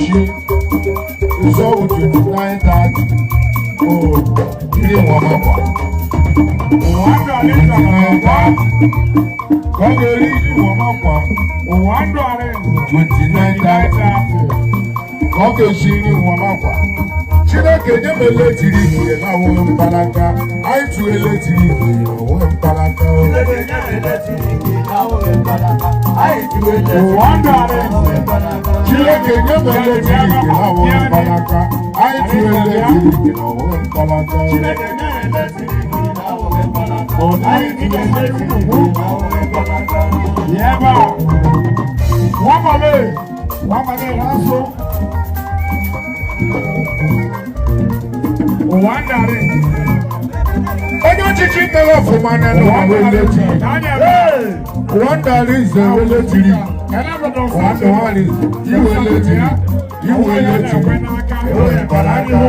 ga-esi ụzọ 29:30 o iri nwa makwa. Ụwa ndụ Arinze nọ n'ọgbọ. Ka ọ ga-eri iri nwa makwa. Ụwa ndụ Arinze. 29:30 ka ọ ga-esi nri nwa makwa. Chineke nye m eletrik na-awụghị mkpanaka. Anyị tụọ eletrik na-awụghị mkpanaka. Ụwa ndụ Arinze. Chineke nye m eletrik na-awụghị mkpanaka. Anyị tụọ eletrik na-awụghị mkpanaka. Yeba. Wamale. Wamale raso. Ụwa ndụ Arinze. Onye ọchịchị mere ọfụma na n'ụwa eletrik. Ụwa ndụ Arinze eletrik. Ụwa ndụ Arinze iwe eletrik. Iwe eletrik. Enweghị mkpanaka.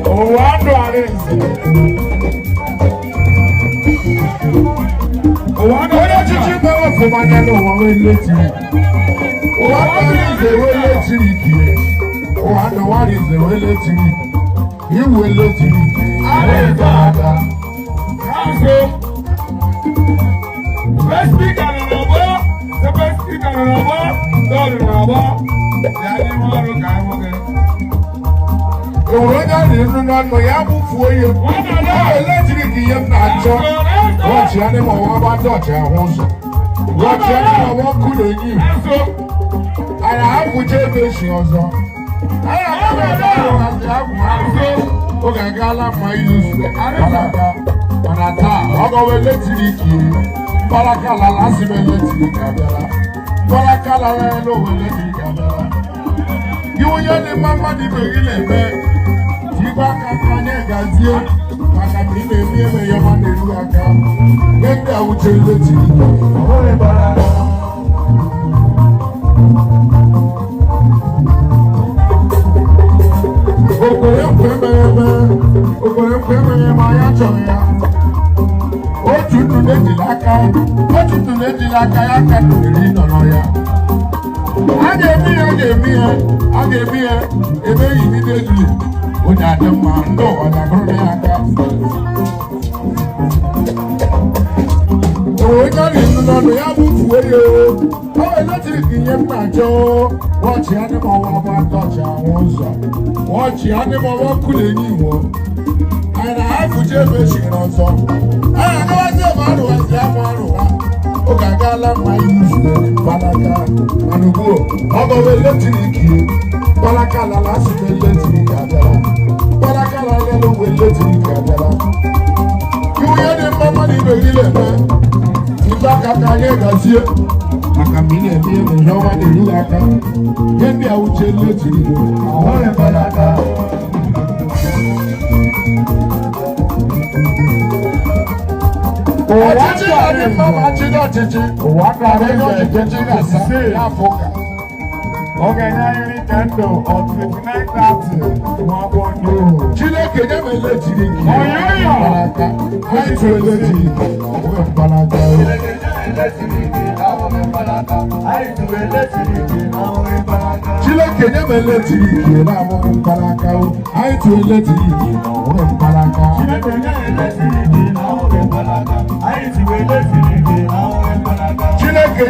Ụwa ndụ Arinze. Ụwa ndụ Onye ọchịchị mere ọfụma na n'ụwa eletrik. Ụwa ndụ Arinze eletrik. Ụwa ndụ Arinze eletrik. Iwe eletrik. Enweghị mkpanaka. Raso. First speaker nọ n'ọgbọ. Second speaker nọ n'ọgbọ. Third nọ n'ọgbọ. Ya n'ihu ọrụ ka ahụ gị. Enwere onye a na-enu n'ọnụ ya bụfuo ya. Eletrik ihe m na-achọ. Wọchị ya n'ime ọwa gba dọchị ahụ ụzọ. Wọchị ya n'ime ọwa ọkụ na-enye iwu. Raso. Anyị ahapụcha ebe esi ọzọ. Anyị ahapụ ahụ ahụ. Oge agaala mma izuzu mkpanaka. Mana taa, ọ gọwa eletrik. Mkpanaka lala asị m eletrik abịala. Mkpanaka lala elu ụwa eletrik abịala. Gị onye dị mma mmadụ ibe gị na-eme. Jikwa aka ka anyị gazie maka na ị na-eme eme ya ma na-eru aka. Nye ndị a uche eletrik. Okwere nkwa emeghe eme, okwere nkwa emeghe eme, anyị achọghị ya. Otu ndụ na-ejila aka, otu ndụ na-ejila aka ya ka ndụ iri nọrọ ya. A ga-eme ya, a ga-eme ya, a ga-eme ya, emeghị ibido ejuli. Onye adị mma, ndị ụwa ga-agụrụ ya aka. Onwe onye a na-enu n'ọnụ ya bụ fuo ya o. Ọ bụ eletrik ihe m na-achọ. Wọchị ya n'ime ọwa gba tọọchị ahụ ụzọ. Wọchị ya n'ime ọwa ọkụ na-enye iwo. Anyị na-ahapụcha ebe echiri ọzọ. Anyị agawazi ebe arụwazi ama arụwa. Oge agaala mma iwuzu mkpanaka. Mana ugbu a, ọ gọwa eletrik. Mkpanaka lala asị m eletrik abịala. Mkpanaka lala elu eletrik abịala. Iwu ya dị mma mmadụ ibe gị na-eme. Ife aka ka anyị gazie maka mgbe ị na-eme ihe ihe ọma na-eru gị aka. Ihe ndị a uche eletrik ọhụrụ mkpanaka. Ọchịchị na-adị mma ma achịrị ọchịchị. Ụwa ndụ Ebe Arinze. ọchịchị ga-asa n'afọ ụka. Ọ ga-enye anyị nri ka ndụ ọ 29:30 n'ọgbọ ndụ. Chineke nye m eletrik. Oyoyo. Mkpanaka. Anyị tụrụ eletrik ọhụrụ mkpanaka. Chineke nye m eletrik na-abụghị mkpanaka. Anyị tụrụ eletrik ọhụrụ mkpanaka. Chineke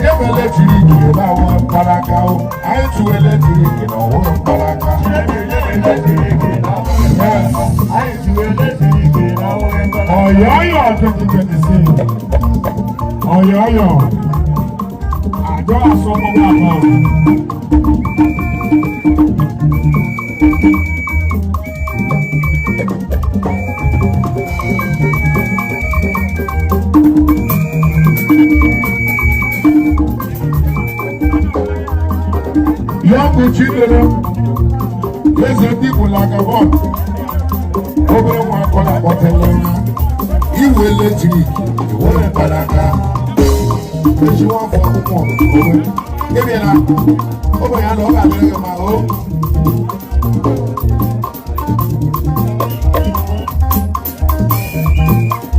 nye m eletrik na-abụghị mkpanaka. Anyị tụrụ eletrik ọhụrụ mkpanaka. Ọ̀yọ́yọ̀ 2026. Ọ̀yọ́yọ̀. Àjọ àsọmọ́wọ́ àbọ̀. Ya bụ Chidera, eze ndị Igbo na Gabon, obere nwa akọ na-akpọtele ya. Iwe eletrik, iwe mkpanaka. Echi nwafọ akwụkwọ owe. Ịbịara, ogbenye ya na ọ ga-adịrị gị ma o.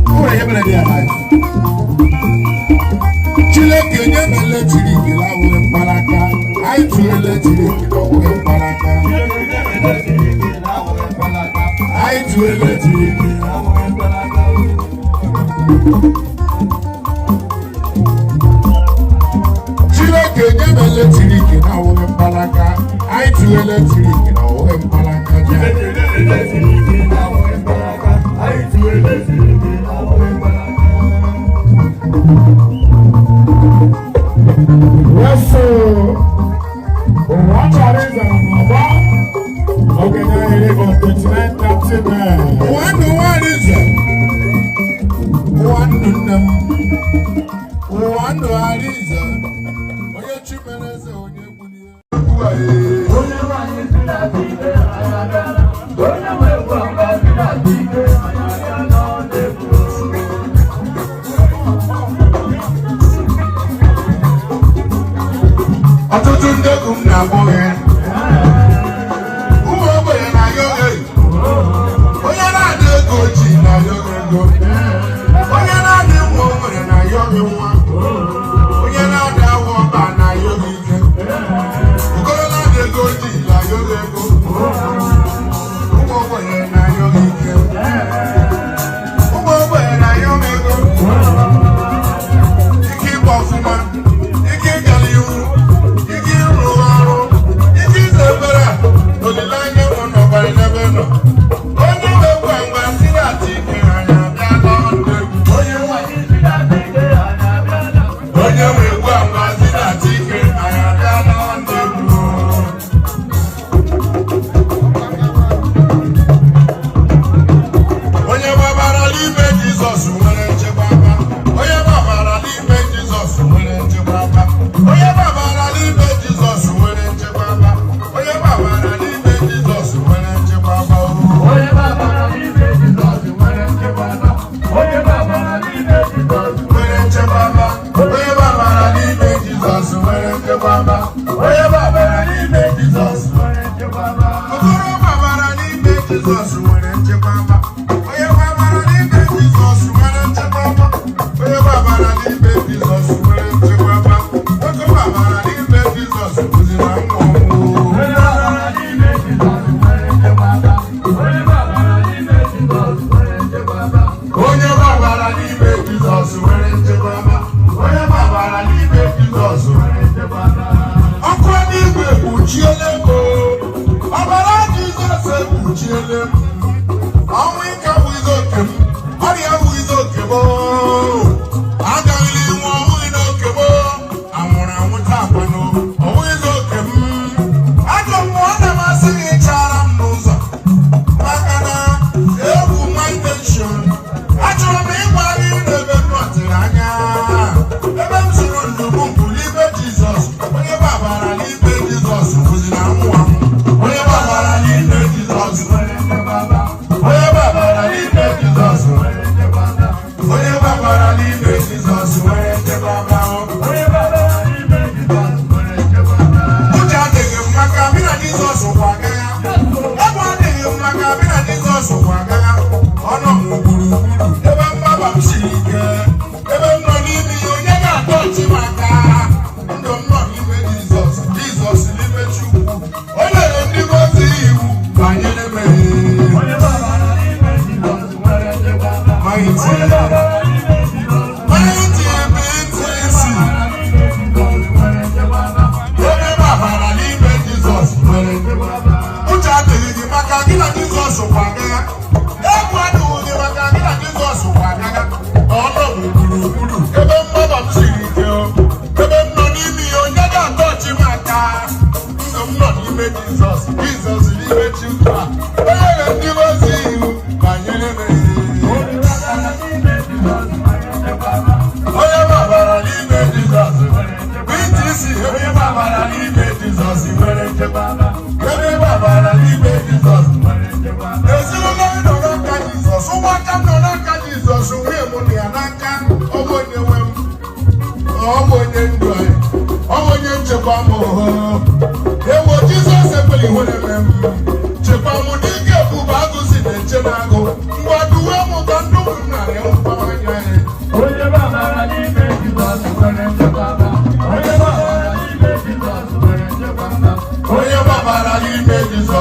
O nwere ihe mere dị ya life. Chineke nye m Eletrik na-awụghị mkparaka. Anyị tụọ eletrik na ọwụghị mkparaka. Anyị tụọ eletrik. Chineke nye m eletrik na-awụghị mkparaka. Anyị tụọ eletrik na ọwụghị mkparaka ja. Yes, ụwa chọrọ ịzara n'ọgbọ oge na-ere bụ 29:39. Ụwa ndụ nwaarize, ụwa ndụ nne m, ụwa ndụ arize, onye chi mere eze, onye gbulie. Ọtụtụ ndị egwu m na-akpọ gị, ụmụ ogbenye na-ayọ gị, onye na-adị ego ji na-ayọ gị ego, onye na-adị nwa o nwere na-ayọ gị nwa, onye na-adị awọ ọba na-ayọ gị ike, okoro na-adị ego ji na-ayọ gị ego, ụmụ ogbenye na-ayọ gị ike, ụmụ ogbenye na-ayọ m ego, ike ịgba ọfụma, ike ịgara iwu, ike ịrụ ọrụ, ike ize ebere a, olileanya m nọkwara n'ebe nọ. Onye nwe ngwa si na-atụ ike anya abịala ndụ egwu. Onye nwe ngwa ngwa si na-atụ ike anya abịala ndụ egwu. Onye gbabara n'ime Jizọs nwere nchekwaba. Onye gbabara n'ime Jizọs nwere nchekwaba. Onye gbabara n'ime Jizọs nwere nchekwaba. Onye gbabara n'ime Jizọs nwere nchekwaba. Nwere nchekwaba. Onye gbabara n'ime Jizọs nwere nchekwaba. Onye gbabara n'ime Jizọs nwere nchekwaba. Okoro gbabara n'ime Jizọs nwere nchekwaba. Onye gbabara n'ime Jizọs nwere nchekwaba. Onye gbabara n'ime Jizọs nwere nchekwaba. Nwoke gbabara n'ime Jizọs bụzi na nwa ọnwụ. Onye gbabara n'ime Jizọs nwere nchekwaba. Onye gbabara n'ime Jizọs nwere nchekwaba. Ọkụ eluigwe ekpuchiele m o. Ọbara Jizọs ekpuchiele m. Ọnwụ ike abụghịzi oke m. Ọrịa abụghịzi oke m o. Agaghịla inwe ọbụghị n'oke m o. Anwụrụ anwụ taa kwanụ, ọbụghịzi oke m. Ajọ mmụọ na-amasị gị chara m n'ụzọ. Maka na egwu my pension. Achọrọ m ịgwa gị n'ebe m nọtịrị anya. Ebe m zuru ndụ m bụ n'ime Jizọs. Onye gbabara n'ime Jizọs bụzi na nwa m. Onye gbabara n'ime Jizọs nwere nchekwaba. Onye gbabara n'ime Jizọs nwere nchekwaba. Onye gbabara n'ime Jizọs nwere nchekwaba. Uche adịghị m maka mị na Jizọs kwa agagha. Egwu adịghị m maka mị na Jizọs kwa agagha. Ọ nọ m gburugburu ebe mgbaba m siri ike. Ebe m nọ n'ime ya, onye ga-atọ ọchị m aka. Ndụ m nọ n'ime Jizọs, Jizọs n'ime Chukwu. O nyere ndị ozi iwu banyere m. Mighty, mighty BTC. Onye gbabara n'ime Jizọs nwere uche adịghị gị maka gị na Jizọs kwa agagha. Egwu adịghị gị maka gị na Jizọs kwa agagha. Ọnọ m gburugburu ebe mgbaba m siri ike o. Ebe m nọ n'ime ya, onye ga-atọ ọchị m aka. Ndụ m nọ n'ime Jizọs, Jizọs n'ime Chukwu a. Onye nyere ndị ozi iwu banyere m. Onye gbabara n'ime Jizọs BTC, onye gbabara n'ime Jizọs nwere nchekwaba. Onye gbabara n'ime Jizọs nwere nchekwaba. Ezinụlọ m nọ n'aka Jizọs, ụmụaka m nọ n'aka Jizọs, nwunye m nọ ya n'aka. Ọ bụ onye nwe m, ọ bụ onye ndụ anyị, ọ bụ onye nchekwa m. Ewo Jizọs ekwela ihere eme m. Chekwa m n'ike ebube agụ si na-eche n'agụ. Ngwa duwe m ka ndụ m narị mkpawanye anyị. Onye gbabara n'ime Jizọs nwere nchekwaba.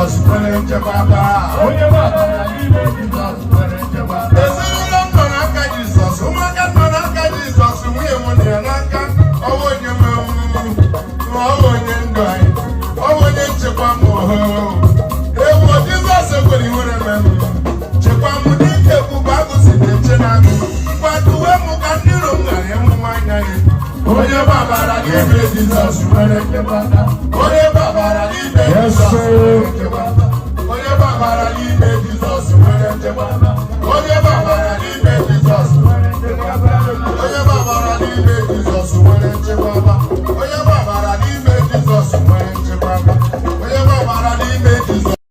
Jizọs nwere nchekwaba. Onye gbabara n'ime Jizọs nwere nchekwaba. Ezinụlọ m nọ n'aka Jizọs, ụmụaka nọ n'aka Jizọs, nwunye m nọ ya n'aka. Ọwụ onye nwe m, ọwụ onye ndụ anyị, ọwụ onye nchekwa m. Oho ewu, Jizọs ekwere iwere m chekwa m dịka ebube agụ si na-eche n'agụ. Kwaduwe m ka ndị iro m ghara ịhụ m anya ya. Onye gbabara n'ime Jizọs nwere nchekwaba. Onye gbabara n'ime Jizọs nwere nchekwaba. Onye gbabara n'ime Jizọs nwere nchekwaba.